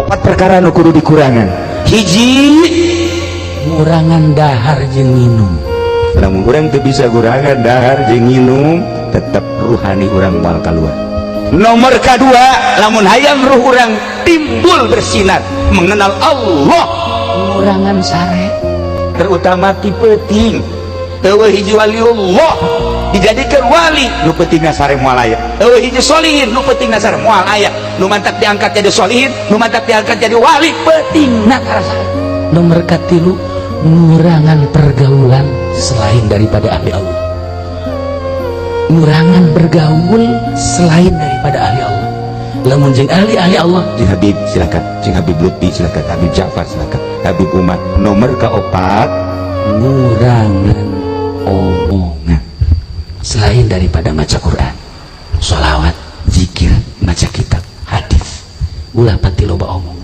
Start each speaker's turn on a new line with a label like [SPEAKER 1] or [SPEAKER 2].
[SPEAKER 1] Opat perkara nu kudu dikurangan. Hiji,
[SPEAKER 2] ngurangan dahar jeung minum.
[SPEAKER 1] Lamun urang teu bisa kurangan dahar jeung minum, tetep ruhani urang moal keluar. Nomor kedua, lamun hayang ruh urang timbul bersinar mengenal Allah,
[SPEAKER 2] ngurangan sare.
[SPEAKER 1] Terutama ti peuting. Eueuh hiji waliullah dijadikan wali nu peutingna sare moal aya. Eueuh hiji solihin nu peutingna sare moal aya. Nu mantak diangkat jadi solihin, nu mantak diangkat jadi wali, peutingna karasa.
[SPEAKER 2] Nomor katilu, ngurangan pergaulan selain daripada ahli Allah. Ngurangan bergaul selain daripada ahli Allah. Lamun jeung ahli-ahli Allah.
[SPEAKER 1] Cing Habib silakan, Cing Habib Lutfi silakan, Habib Ja'far silakan, Habib Umar. Nomor keopat,
[SPEAKER 2] ngurangan omongan selain daripada maca Quran, sholawat, zikir, maca kitab, hadis. Ulah pati loba omong.